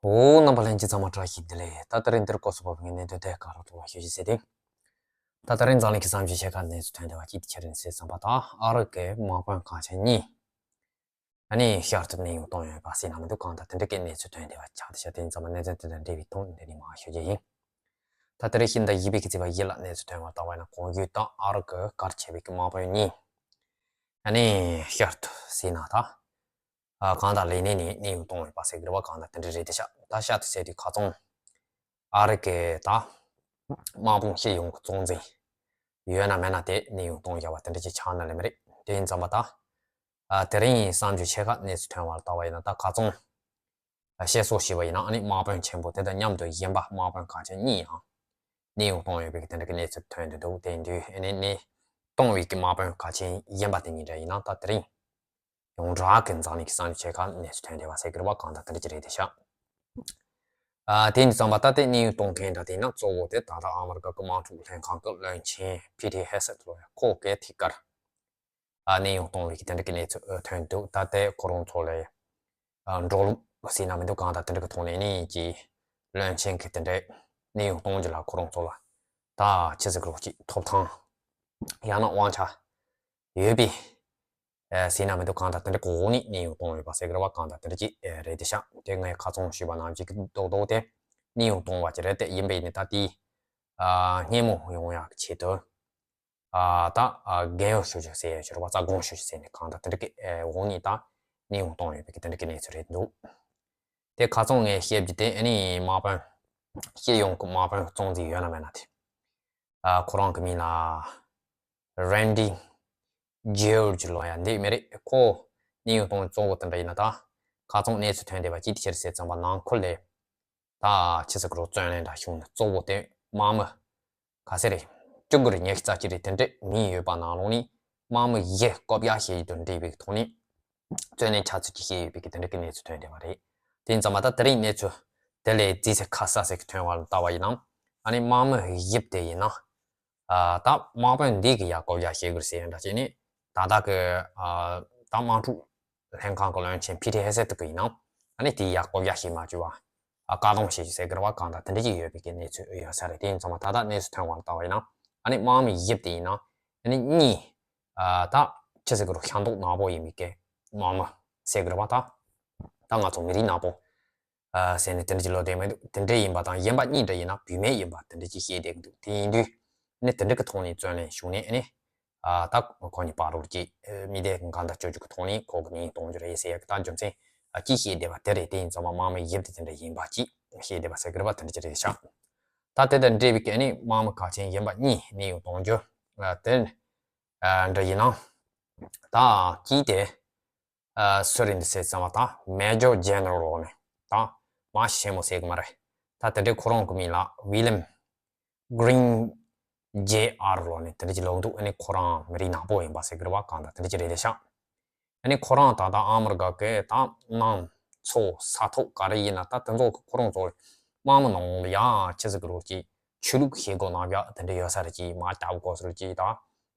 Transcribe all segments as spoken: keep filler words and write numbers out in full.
འོ། རྣམ་པ་ལྷན་རྒྱས་ཚང་མ་བཀྲ་ཤིས་བདེ་ལེགས། ད་དེ་རིང་འདིར་སྐོར་སོགས་བབ་ངས་གནད་དོན་དེ་ག་རོ་ཐུང་བ་ཤོད་ཅིག་ཟེར་ཏེ། ད་དེ་རིང་འཛམ་གླིང་གི་གསར་འགྱུར་ཆེ་ཁག་གནས་ཚུལ་ཐོན་བསྡད་པ་གཅིག་དེ་ཁྱེད་རང་གསན་བསམ་པ་དང་། ཨ་རི་གི་དམག་དཔོན་གལ་ཆེན་གཉིས། ཨ་ནི་ཤར་དུ་གནས་དབྱུང་བཏང་ཡོད་པ་ཟེར་ན་མི་འདུག་གང་ལྟར་དེ་འདྲ་གི་གནས་ཚུལ་ཐོན་བསྡད་པ་ཆགས་བསྡད་ཤག་དེ་ཡིན་ཙང་མ་གནས་ཚུལ་དེ་དང་འབྲེལ་བའི་ཐོག་འདི་ནས་མར་ཤོད་རྒྱུ་ཡིན། ད་དེ་རིང་ཤིང་རྟ་བཞི་པའི་གི་བྱེད་པ་ཡི་ལ་གནས་ཚུལ་ཐོན་པ་ལྟ་བ་ཡིན་ན། གོང་ཞུས་ལྟར་ཨ་རི་གི་གལ་ཆེ་བའི་གི་དམག་དཔོན་གཉིས། ཨ་ནི་ཤར་དུ་ཟེར་ན་ད། ཨ། གང་ལྟར་ལས་གནས་ནས་གནས་དབྱུང་གཏོང་ཡོད་པ་ཟེར་གི་རེད་པ། གང་ལྟར་དེ་འདྲ་རེད་དེ་ཤག་ད་ཤར་དུ་ཟེར་དུས་ཁ་སང་ཨ་རི་གི་ད་དམག་དཔུང་སྤྱི་ཡོངས་ཀྱི་གཙོ་འཛིན་ཡོད་ན་མེད་ན་དེ་གནས་དབྱུང་གཏོང་བཞག་པ་དེ་འདྲ་ཅིག་ཆགས་ན་ལེ་མ་རེད། དེ་ཡིན་ཙང་མ་ད། ཨ། དེ་རིང་གསར་འགྱུར་ཆེ་ཁག་གནས་ཚུལ་ཐོན་པ་ལ་ལྟ་བ་ཡིན་ན། ད་ཁ་སང་བཤད་སྲོལ་ཞིག་པ་ཡིན་ན། ཨ་ནི་དམག་དཔོན་ཆེན་པོ་དེ་དང་མཉམ་དུ་གཞན་པ་དམག་དཔོན་གལ་ཆེན་གཉིས་ཡང་གནས་དབྱུང་གཏོང་ཡོད་པའི་དེ་འདྲ་གི་གནས་ཚུལ་ཐོན་བསྡད་འདུག་དེ་ཡིན་དུས་ཨ་ནི་གནས་གཏོང་བའི་གི་དམག་དཔོན་གལ་ཆེན་གཞན་པ་དེ་གཉིས་འདྲ་ཡིན་ན། ད་དེ་རིང་ཡོངས་གྲགས་ཀྱི་འཛམ་གླིང་གི་གསར་འགྱུར་ཆེ་ཁག་གནས་ཚུལ་ཐོན་བསྡད་པ་ཟེར་གི་རེད་པ། གང་ལྟར་དེ་འདྲ་ཅིག་རེད་དེ་ཤག་ཨ། དེ་ཡིན་ཙང་མ་ད་དེ་གནས་དབྱུང་གཏོང་མཁན་འདྲ་དེ་ཡིན་ན་གཙོ་བོ་དེ་ད་ལྟ་ཨ་མི་རི་ཀ་གི་དམག་འཁྲུག་ལྷན་ཁང་གི་བློན་ཆེན་ཕི་ཏི་ཧེ་སེད་ལོ་ཡ་ཁོ་གི་ཐད་ཀར། ཨ། གནས་དབྱུང་གཏོང་བའི་གི་དེ་འདྲ་གི་གནས་ཚུལ་ཐོན་འདུག་ད་དེ་ཁོ་རང་ཚོ་ལ། ཨ། འགྲོ་ལུགས་ཟེར་ན་མི་འདུག་གང་ལྟར་དེ་འདྲ་གི་ཐོག་ནས་ནི་ཀྱི་བློན་ཆེན་གྱི་དེ་འདྲ་གནས་དབྱུང་གཏོང་རྒྱུ་ལ་ཁོ་རང་ཚོ་ལ་ད་ཆི་ཟེར་གི་རོགས་ཀྱི་ཐོབ་ཐང་ཡང་ན་དབང་ཆ་ཡོད་པའི། ཨ། ཟེར་ན་མི་འདུག་གང་ལྟར་དེ་འདྲ་གོ་ནས་གནས་དབྱུང་གཏོང་ཡོད་པ་ཟེར་གི་རེད་པ། གང་ལྟར་དེ་འདྲ་ཅིག་རེད་དེ་ཤག་དེ་ངས་ཁ་སང་ཞུས་པ་ནང་བཞིན་གྱི་རྡོག་རྡོག་དེ་གནས་དབྱུང་གཏོང་བ་ཅིག་རེད། དེ་ཡིན་པས་ནི་ད་དེའི། ཨ། སྙན་མོ་ཡོང་ཡག་གི་ཆེད་དུ། ཨ། ད། ཨ། རྒན་ཡོལ་ཞུ་རྒྱུ་ཟེར་ཡ་ཞུ་ར་བ་རྩ་དགོངས་ཞུ་རྒྱུ་ཟེར་ནས་གང་ལྟར་དེ་འདྲ་གི་འོག་ནས་ད་གནས་དབྱུང་གཏོང་ཡོད་པའི་གི་དེ་འདྲ་གི་གནས་ཚུལ་རེད་འདུག་དེ་ཁ་སང་ངས་བཤད་རྒྱུ་དེ་ཨ་ནི་དམག་དཔོན་སྤྱི་ཡོངས་ཀྱི་དམག་དཔོན་གཙོ་འཛིན་ཡོད་ན་མེད་ན་དེ། ཨ། ཁོ་རང་གི་མིང་ལ་རན་ཌི་ཇོར་ཇི་ལོ་ཡ་འདི་མི་རེད། ཁོ་གནས་དབྱུང་གཏོང་གཙོ་བོ་དེ་འདྲ་ཡིན་ན་ད་ཁ་སང་གནས་ཚུལ་ཐོན་བསྡད་པ་ཅིག་དེ་ཕྱིར་ཟེར་ཙམ་པ་ནང་ཁུལ་ལས། ད་ཆི་ཟེར་གི་རོ། བཙོན་ལེན་འདྲ་བྱུང་ནས་གཙོ་བོ་དེ་དམག་མི་ག་ཚད་རེད། བཅུ་དགུ་རེད། ཉི་ཤུ་རྩ་གཅིག་རེད། དེ་འདྲས་མི་ཡོད་པ་ནང་ལོགས་ནས་དམག་མི་བཞི་བཀོད་རྒྱ་བྱེད་རྒྱུ་དང་འབྲེལ་བའི་ཐོག་ནས་བཙོན་ལེན་བྱ་ཚུལ་ཅིག་བྱས་ཡོད་པའི་གི་དེ་འདྲ་གི་གནས་ཚུལ་ཐོན་བསྡད་པ་རེད། དེ་ཡིན་ཙང་མ་ད་དེ་རིང་གནས་ཚུལ་དེ་ལས་རྫིས་ཚད་ཁ་གསལ་ཟེར་གི་ཐོན་བ་ལ་ལྟ་བ་ཡིན་ན། ཨ་ནི་དམག་མི་བཞི་དེ་ཡིན་ན། ཨ། ད་དམག་དཔོན་འདི་གི་ཡ་བཀོད་རྒྱ་བྱེད་དགོས་ཟེར་ཡ་འདྲ་བྱས་ནས་ད་ལྟ་གི། ཨ། ད་དམག་འཁྲུག་ལྷན་ཁང་གི་བློན་ཆེན་ཕི་ཏི་ཧེ་སེད་གི་ཡིན་ན། ཨ་ནི་དེའི་ཡ་བཀོད་རྒྱ་བྱེད་མ་བཅུག་པ། ཨ། བཀག་སྡོམ་བྱེད་རྒྱུ་ཟེར་གི་རེད་པ། གང་ལྟར་དེ་འདྲ་ཅིག་ཡོད་པའི་གི་གནས་ཚུལ་ཡོད་ས་རེད། དེ་ཡིན་ཙང་མ་ད་ལྟ་གནས་ཚུལ་ཐོན་བ་ལ་ལྟ་བ་ཡིན་ན། ཨ་ནི་དམག་མི་བཞི་དེ་ཡིན་ན། ཨ་ནི་གཉིས། ཨ། ད་ཆི་ཟེར་གི་རོ། ཤ་མདོག་ནག་པོ་ཡིན་པའི་གི་དམག་མི་ཟེར་གི་རེད་པ། ད་ད་ང་ཚོ་མི་རིགས་ནག་པོ། ཨ། ཟེར་ནས་དེ་འདྲ་ཅིག་ལབ་བསྡད་མི་འདུག་དེ་འདྲ་ཡིན་པ་དང་གཞན་པ་གཉིས་འདྲ་ཡིན་ན་བུད་མེད་ཡིན་པ་དེ་འདྲ་ཅིག་བཤད་བསྡད་ཀྱི་འདུག་དེ་ཡིན་དུས་ནི་དེ་འདྲ་གི་ཐོག་ནས་བཙོན་ལེན་བྱུང་ནས་ནི། ཨ། ད་ཁོ་གཉིས་བར་དུ་ཅིག་མི་སྡེ་གི་འགལ་ཟླ་གཅོད་རྒྱུ་གི་ཐོག་ནས་ཁོ་གི་མིང་གཏོང་རྒྱུ་རེད་ཟེར་ཡ་གི་ད་རྒྱུ་མཚན་ཨ་ཅིག་བཤད་བསྡད་པ་དེ་རེད། དེ་ཡིན་ཙང་མ་དམག་མི་བཞི་དེ་དེ་འདྲ་ཡིན་པ་ཅིག་བཤད་བསྡད་པ་ཟེར་གི་རེད་པ། དེ་འདྲ་ཅིག་རེད་ཤག་ད་དེ་དང་འབྲེལ་བའི་གི་ནི་དམག་མི་གལ་ཆེན་གཞན་པ་གཉིས་གནས་དབྱུང་གཏོང་རྒྱུ། ཨ། དེ། ཨ། འདྲ་ཡིན་ན། ད་གཅིག་དེ། ཨ། སུ་རེད་འདི་ཟེར་ཙམ་པ་ད་མེ་ཇར་ཇེ་ནེ་རལ་ལོ་ནས་ད་མ་ཤེས་མོ་ཟེར་གི་མ་རེད། ད་དེ་འདྲའི་ཁོ་རང་གི་མིང་ལ་ཝི་ལིམ་གྷི་རིན་ཇེ་ཨར་ལོ་ནས་དེ་འདྲ་ཅིག་ལབ་འདུག་ཨ་ནི་ཁོ་རང་མི་རིགས་ནག་པོ་ཡིན་པ་ཟེར་གི་རེད་པ། གང་ལྟར་དེ་འདྲ་ཅིག་རེད་དེ་ཤག་ཨ་ནི་ཁོ་རང་ད་ལྟ་ཨ་མི་རི་ཀ་གི་ད་གནམ་མཚོ་ས་ཐོག་ག་རེ་ཡིན་ན་ད་དེ་ཚོ་ཁོ་རང་ཚོ་དམག་མི་ནང་ལ་ཡང་ཆི་ཟེར་གི་རོ་ཅིག་ཆོས་ལུགས་བྱེད་སྒོ་རྣམ་གཞག་དེ་འདྲ་ཡོད་ས་རེད། ཅིག་དམག་རྒྱག་དགོས་ས་རེད། ཅིག་ད་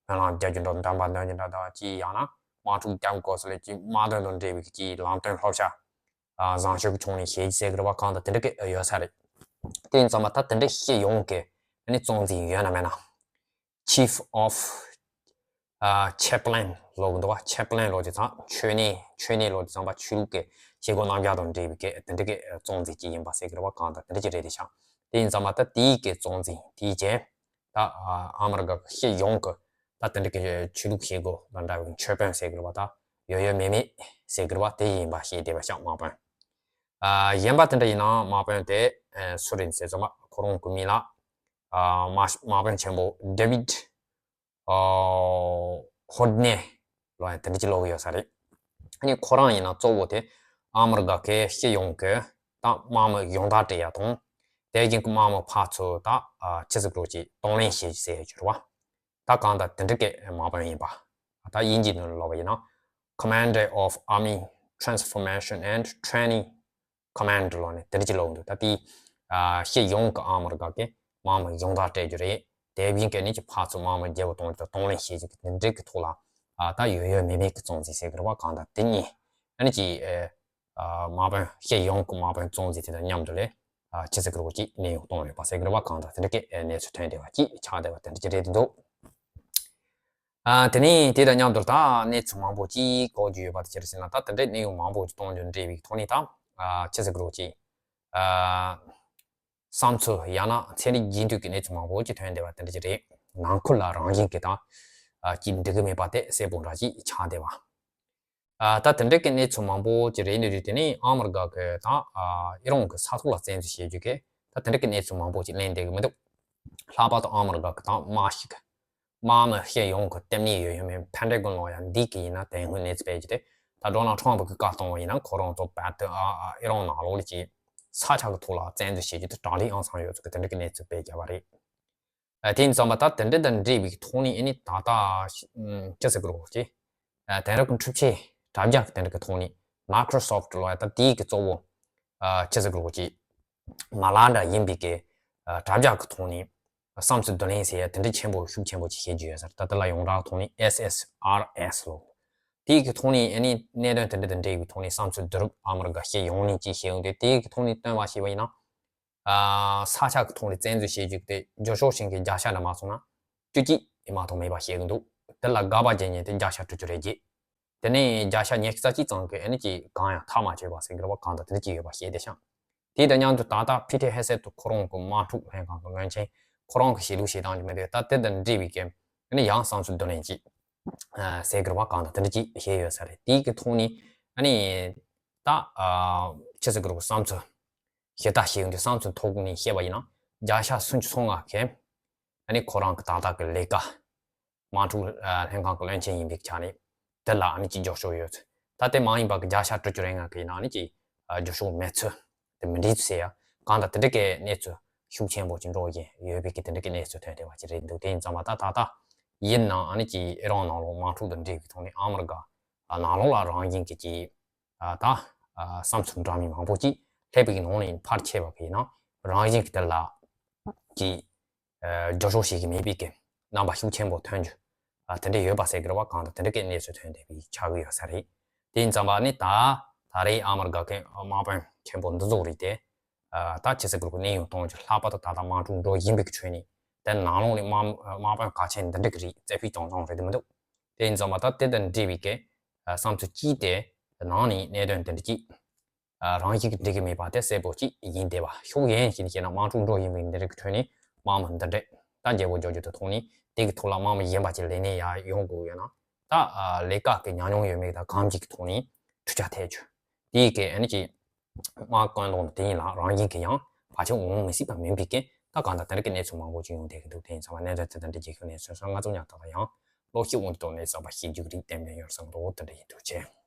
སྨོན་ལམ་རྒྱག་རྒྱུ་འདྲ། འདོན་པ་འདོན་རྒྱུ་འདྲ། ད་ཅིག་ཡང་ན་དམག་འཁྲུག་རྒྱག་དགོས་ས་རེད། ཅིག་དམག་དོན་དང་འབྲེལ་བའི་ཅིག་ལམ་སྟོན་བསླབ་བྱ། ཨ། བཟང་སྤྱོད་ཀྱི་ཕྱོགས་ནས་བྱེད་ཟེར་གི་རེད་པ། གང་ལྟར་དེ་འདྲ་གི་ཡོད་ས་རེད། དེ་ཡིན་ཙང་མ་ད་དེ་འདྲ་སྤྱི་ཡོངས་ཀྱི་ཨ་ནི་གཙོ་འཛིན་ཡོད་ན་མེད་ན། Chief of ཨ། Chaplain ལབ་ཀྱི་འདུག་པ། Chaplain ལབ་དུས་ཙང་མཆོད་གནས། མཆོད་གནས་ལབ་དུས་ཙང་པ་ཆོས་ལུགས་ཀྱི་བྱེད་སྒོ་རྣམ་གཞག་དང་འབྲེལ་བའི་གི་དེ་འདྲ་གི་གཙོ་འཛིན་ཅིག་ཡིན་པ་ཟེར་གི་རེད་པ། གང་ལྟར་དེ་འདྲ་ཅིག་རེད་དེ་ཤག་དེ་ཡིན་ཙང་མ་ད་དེའི་གི་གཙོ་འཛིན་དེའི་རྗེས། ད་ཨ་མི་རི་ཀ་གི་སྤྱི་ཡོངས་ཀྱི་ད་དེ་འདྲ་གི་ཆོས་ལུགས་བྱེད་སྒོ་དང་འདྲ་བའི་མཆོད་དཔོན་ཟེར་གི་རེད་པ། ད་ཡོད་ཡོད་མེད་མེད་ཟེར་གི་རེད་པ། དེ་ཡིན་པ་ཤེས་བསྡད་པ་ཤག་དམག་དཔོན། ཨ། གཞན་པ་དེ་འདྲ་ཡིན་ན་དམག་དཔོན་དེ་ཨ་སུ་རེད་ཟེར་ཙམ་པ་ཁོ་རང་གི་མིང་ལ། ཨ། དམག་དམག་དཔོན་ཆེན་པོ་ཌེ་བིད། ཨ། ཧོར་ནེ་ལོ་ཡང་དེ་འདྲ་ཅིག་ལབ་ཀྱི་ཡོད་ས་རེད། ཨ་ནི་ཁོ་རང་ཡིན་ན་གཙོ་བོ་དེ་ཨ་མི་རི་ཀ་གི་སྤྱི་ཡོངས་ཀྱི་ད་དམག་མི་ཡོངས་བསྡུ་སྤྲད་ཡ་དང་། དེ་བཞིན་གྱི་དམག་མི་ཕར་ཚུར་ད་ཨ་ཆི་ཟེར་གི་རོ་ཅིག་གདོང་ལེན་བྱེད་རྒྱུ་ཟེར་ཡ་ཅིག་རེད་པ། ད་གང་ལྟར་དེ་འདྲ་གི་དམག་དཔོན་ཡིན་པ། ད་དབྱིན་ཇིའི་ནང་ལ་ལབ་པ་ཡིན་ན། Commander of Army Transformation and Training Command ལབ་ནས་དེ་འདྲ་ཅིག་ལབ་འདུག་ད་དེ་ཨ་སྤྱི་ཡོངས་ཀྱི་ཨ་མི་རི་ཀ་གི་དམག་མི་ཡོངས་བསྡུ་སྤྲད་རྒྱུ་རེད། དེ་བཞིན་གྱི་ནི་ཅིག་ཕར་ཚུར་དམག་མི་རྒྱལ་པོ་གཏོང་རྒྱུ་དང་གདོང་ལེན་བྱེད་རྒྱུ་གི་དེ་འདྲ་གི་ཐོག་ལ་ཨ་ད་ཡོད་ཡོད་མེད་མེད་ཀྱི་གཙོ་འཛིན་ཟེར་གི་རེད་པ། གང་ལྟར་དེ་གཉིས་ཨ་ནི་ཅིག་ཨ་ དམག་དཔོན་ཤེས་ཡོང་གི་དམག་དཔོན་ཙོང་ཙེ་དེ་དང་མཉམ་དུ་ལས་ཅི་ཟེར་གི་རེད་ཅིག་གནས་དབྱུང་གཏོང་ཡོད་པ་ཟེར་གི་རེད་བ། གང་ལྟར་དེ་འདྲ་གི་གནས་ཚུལ་ཐོན་བསྡད་པ་ཅིག་ཆགས་བསྡད་པ་དེ་འདྲ་ཅིག་རེད་འདུག་ཨ། དེ་ནས་དེ་དང་མཉམ་དུ་ད་གནས་ཚུལ་མང་པོ་ཅིག་གོ་རྒྱུ་ཡོད་པ་དེ་ཅི་རེད་ཟེར་ན། ད་དེ་འདྲའི་གནས་དབྱུང་མང་པོ་ཅིག་གཏོང་རྒྱུ་འབྲེལ་བའི་ཐོག་ནས་ད་ཨ་ཅི་ཟེར་དགོས་ཅིག་ཨ། བསམ་ཚུལ་ཡང་ན་ཚན་རིག་རྒྱུན་མཐུད་ཀྱི་གནས་ཚུལ་མང་པོ་ཅིག་ཐོན་བསྡད་པ་དེ་འདྲ་ཅིག་རེད། ནང་ཁུལ་ལ་རང་བཞིན་གྱི་ད་ཨ་ཅིག་འགྲིག་གི་མེད་པ་དེ་གསལ་པོ་འདྲ་ཅིག་ཆགས་བསྡད་པ། ཨ། ད་དེ་འདྲ་གི་གནས་ཚུལ་མང་པོ་ཅིག་རེད་འདུག་དེ་ནས་ཨ་མི་རི་ཀ་གི་ད་ཨ་ཨི་རན་གི་ས་ཐོག་ལ་བཙན་འཛུལ་བྱེད་རྒྱུ་གི་ད་དེ་འདྲ་གི་གནས་ཚུལ་མང་པོ་ཅིག་གླེང་བསྡད་གི་མི་འདུག་ལྷག་པར་དུ་ཨ་མི་རི་ཀ་གི་ད་དམག་ཞིག་དམག་མི་ཤེས་ཡོང་གི་ལྟེ་གནས་ཡོད་ཡོད་མེད་ཕན་འབྲས་ཀུན་སློང་ཡང་འདི་གི་ཡིན་ན་དེ་སྔོན་གནས་ཚུལ་སྤེལ་རྒྱུ་དེ། ད་ཌོ་ནལ་ཊམ་གི་བཀའ་གཏོང་བ་ཡིན་ན་ཁོ་རང་ཚོ་བར་དུ་ཨ་ཨ་ཨི་རན་ནང་ལོགས་ལ་ཅིག་ས་ཆ་གི་ཐོག་ལ་བཙན་འཛུལ་བྱེད་རྒྱུ་དེ་དྲག་ལས་ཨང་སང་ཡོད་ཚུལ་གི་དེ་འདྲ་གི་གནས་ཚུལ་སྤེལ་བརྒྱབ་པ་རེད། ཨ། དེ་ཡིན་ཙང་མ་ད་དེ་འདྲ་དང་འབྲེལ་བའི་ཐོག་ནས་ཨ་ནི་ད་ལྟ་ཅི་ཟེར་དགོས་རེད་ཅེ། ཨ། དེང་རབས་ཀྱི་འཕྲུལ་ཆས་དྲ་རྒྱ་གི་དེ་འདྲ་གི་ཐོག་ནས་མའི་ཀྲོ་སོབ་ལ་ད་དེའི་གི་གཙོ་བོ་ཨ་ཅི་ཟེར་དགོས་རེད་ཅེ། མ་ལ་འདྲ་ཡིན་པའི་གི་ཨ་དྲ་རྒྱ་གི་ཐོག་ནས་བསམ་ཚུལ་བསྡུ་ལེན་ཟེར་ཡ་དེ་འདྲ་ཆེན་པོ་ཤུགས་ཆེན་པོ་ཅིག་བྱེད་རྒྱུ་ཡོད་ས་རེད། ད་དེ་ལ་ཡོངས་གྲགས་ཐོག་ནས་ཨེས་ཨེས་ཨར་ཨེས་ལོ། དེའི་གི་ཐོག་ནས་ཨ་ནི་གནད་དོན་དེ་འདྲ་དང་འབྲེལ་བའི་ཐོག་ནས་བསམ་ཚུལ་བསྡུ་རུབ་ཨ་མི་རི་ཀ་ཤེས་ཡོང་ནས་ཅིག་བྱེད་ཡོང་དུས་དེའི་གི་ཐོག་ནས་བཏོན་པ་ཞིག་བ་ཡིན་ན། ཨ། ས་ཆ་གི་ཐོག་ནས་བཙན་འཛུལ་བྱེད་རྒྱུ་དེ་རྒྱུ་ཤོག་ཤིང་གི་བརྒྱ་ཆ་ལ་མ་སོང་ན་བཅུ་གཅིག་མ་གཏོགས་མེད་པ་བཤད་གི་འདུག་དེ་ལ་དགག་པ་བྱེད་མཁན་དེ་བརྒྱ་ཆ་དྲུག་ཅུ་རེ་བརྒྱད། དེ་ནས་བརྒྱ་ཆ་ཉི་ཤུ་རྩ་གཅིག་ཙམ་གྱིས་ཨ་ནི་ཅིག་གང་ཡང་ཐག་མ་ཆོད་པ་ཟེར་གི་རེད་བ། གང་ལྟར་དེ་འདྲ་ཅིག་ཡོད་པ་བཤད་བསྡད་ཤག་དེ་དང་མཉམ་དུ་ད་ལྟ་ཕི་ཊར་ཧེ་སེད་དུ་ཁོ་རང་གི་དམག་འཁྲུག་ལྷན་ཁང་གི་བློན་ཆེན་ཁོ་རང་གི་ཞི་ལུགས་བྱེད་སྟངས་ཀྱི་མི་འདུག་ད་དེ་དང་འབྲེལ་བའི་གི་ཨ་ནི་ཡང་བསམ་ཚུལ་བསྡུ་ལེན་ཅིག་ཟེར་གི་རེད་བ། གང་ལྟར་དེ་འདྲ་ཅིག་བཤད་ཡོད་ས་རེད། དེའི་གི་ཐོག་ནས་ཨ་ནི་ད་ཅི་ཟེར་གི་རེད་བསམ་ཚུལ། ཞུ་དག་ཞིག་འདི་བསམ་ཚུལ་ཐོག་ནས་བཤད་པ་ཡིན་ན་བརྒྱ་ཆ་སུམ་ཅུ་སོ་ལྔ་གིས་ཨ་ནི་ཁོ་རང་གི་ཏག་ཏག་གི་ལས་ཀ་དམག་འཁྲུག་ལྷན་ཁང་གི་བློན་ཆེན་ཡིན་པའི་ཆ་ནས་དེ་ལ་ཨ་ནི་ཅིག་རྒྱབ་སྐྱོར་ཡོད། ད་དེ་མ་ཡིན་པ་གི་བརྒྱ་ཆ་དྲུག་ཅུ་རེ་ལྔ་གི་ཡིན་ན་ཨ་ནི་ཅིག་རྒྱབ་སྐྱོར་མེད་ཚུལ་དེ་མི་འགྲིག་ཚུལ་ཟེར་ཡ་གང་ལྟར་དེ་འདྲ་གི་གནས་ཚུལ་ཤུགས་ཆེན་པོ་ཅིག་འགྲོ་བཞིན་ཡོད་པའི་གི་དེ་འདྲ་གི་གནས་ཚུལ་ཐོན་བསྡད་པ་ཅིག་རེད་འདུག་དེ་ཡིན་ཙང་མ་ད་ད་ལྟ་ཡིན་ནའང་ཨ་ནི་ཅིག་ཨི་རན་ནང་ལོགས་དམག་འཁྲུག་དང་འབྲེལ་བའི་ཐོག་ནས་ཨ་མི་རི་ཀ་ནང་ལོགས་ལ་རང་བཞིན་གི་ཅིག་ཨ། ད་ཨ། བསམ་ཚུལ་འདྲ་མིན་མང་པོ་ཅིག་སླེབས་པའི་ནང་ནས་ཕར་ཆེ་བ་གི་ཡིན་ན་རང་བཞིན་གྱི་དེ་ལ་ཅིག་ཨ། རྒྱབ་སྐྱོར་བྱེད་ཀྱི་མེད་པའི་གི་རྣམ་པ་ཤུགས་ཆེན་པོ་ཐོན་རྒྱུ་ཨ། དེ་འདྲ་ཡོད་པ་ཟེར་གི་རེད་བ། གང་ལྟར་དེ་འདྲ་གི་གནས་ཚུལ་ཐོན་བསྡད་པའི་ཆགས་ཀྱི་ཡོད་ས་རེད། དེ་ཡིན་ཙང་བ་ནི་ད་ད་རེས་ཨ་མི་རི་ཀ་གི་དམག་དཔོན་ཆེན་པོ་འདི་ཚོ་རེད་དེ། ཨ། ད་ཆི་ཟེར་གི་རེད་གནས་དབྱུང་གཏོང་རྒྱུ་ལྷག་པར་དུ་ད་ལྟ་དམག་འཁྲུག་འགྲོ་བཞིན་པའི་གི་ཁྲོད་ནས་དེ་ནང་ལོགས་ནས་དམག་དམག་དཔོན་གལ་ཆེན་འདི་འདྲ་གི་རིགས་རྩེ་ཕུད་རྐྱང་རྐྱང་རེད་དེ་མི་འདུག་དེ་ཡིན་ཙང་མ་ད་དེ་དང་འབྲེལ་བའི་གི་བསམ་ཚུལ་གཅིག་དེ་ནང་ནས་གནད་དོན་དེ་འདྲ་གཅིག་རང་བཞིན་གྱིས་འགྲིག་གི་མེད་པ་དེ་གསལ་པོ་གཅིག་ཡིན་བསྡད་པ། ཕྱོགས་གཞན་ཞིག་ནས་བཤད་ན་དམག་འཁྲུག་འགྲོ་བཞིན་པའི་འདི་འདྲ་གི་ཁྲོད་ནས་དམག་མི་འདི་འདྲ་ད་རྒྱལ་པོ་ཇོ་ཇོ་དེ་ཐོག་ནས་དེ་གི་ཐོག་ལ་དམག་མི་གཞན་པ་ཅིག་ལས་གནས་ཡར་ཡོང་དགོས་ཡོད་ན་ད་ལས་ཀ་གི་ཉམས་མྱོང་ཡོད་མེད་དང་གང་ཅིག་གི་ཐོག་ནས་འཕྲུལ་ཆ་ཐེབས་རྒྱུ་དེའི་གི་ཨ་ནི་ཅིག་དམག་བཀོད་འདོམས་དེ་ཡིན་ལ་རང་བཞིན་གྱི་ཡང་བར་ཆད་འོང་མི་སྲིད་པ་མིན་པའི་གི་ད་གང་ལྟར་དེ་འདྲ་གི་གནས་ཚུལ་མང་པོ་ཅིག་ཡོང་བསྡད་ཀྱི་འདུག་དེ་ཡིན་ཙང་མ་གནད་དོན་དེ་དང་འབྲེལ་རྒྱལ་ཁབ་གནས་ཚུལ་སོང་ང་ཚོ་ཉག་ཐག་ལ་ཡང་ལོ་ཤི་འོང་དུ་གཏོང་ནས་བསམ་པ་ཤེས་རྒྱུག་རིགས་ལྡན་པའི་ཡོད་བསམ་འདུག་དེ་འདྲ་ཡིན་འདུག་ཅེས།